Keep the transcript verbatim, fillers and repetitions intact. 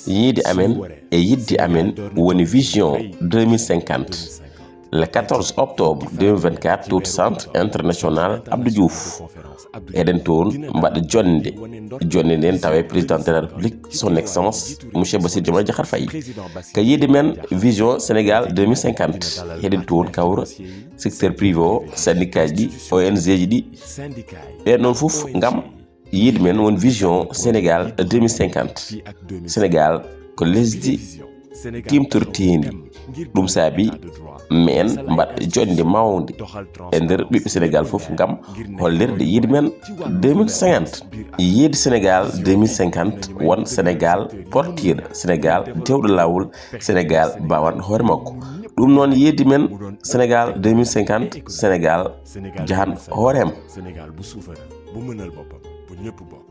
Yiide amen e yidde amen woni Vision deux mille cinquante. Le quatorze octobre deux mille vingt-quatre, to Centre International Abdou Diouf. Eɗen toon mbaɗa jonnde. Jonnde nden tawa e Président de la République, Son Excellence Monsieur Bassirou Diomaye Diakhar Faye. Ka yiide men Vision Sénégal deux mille cinquante, eɗen toon kawra secteur privé o, syndicat ji ɗi, O N G ji ɗi. Ɓen ɗon fof ngam yiide men won Vision Sénégal deux mille cinquante. Sénégal ko lesdi timtorteendi. Ɗum saabi men mbaɗa jonnde mawnde e nder ɓiɓɓe Sénégal fof ngam hollirde yiide men deux mille cinquante. Yiide Sénégal deux mille cinquante won Sénégal portiiɗo, Sénégal dewɗo laawol, Sénégal baawanɗo hoore makko. Ɗum noon yiide men Sénégal deux mille cinquante, Sénégal jahanɗo hoore mum. Sénégal bu souverain, bu mënal boppam, bu ñëpp bokk.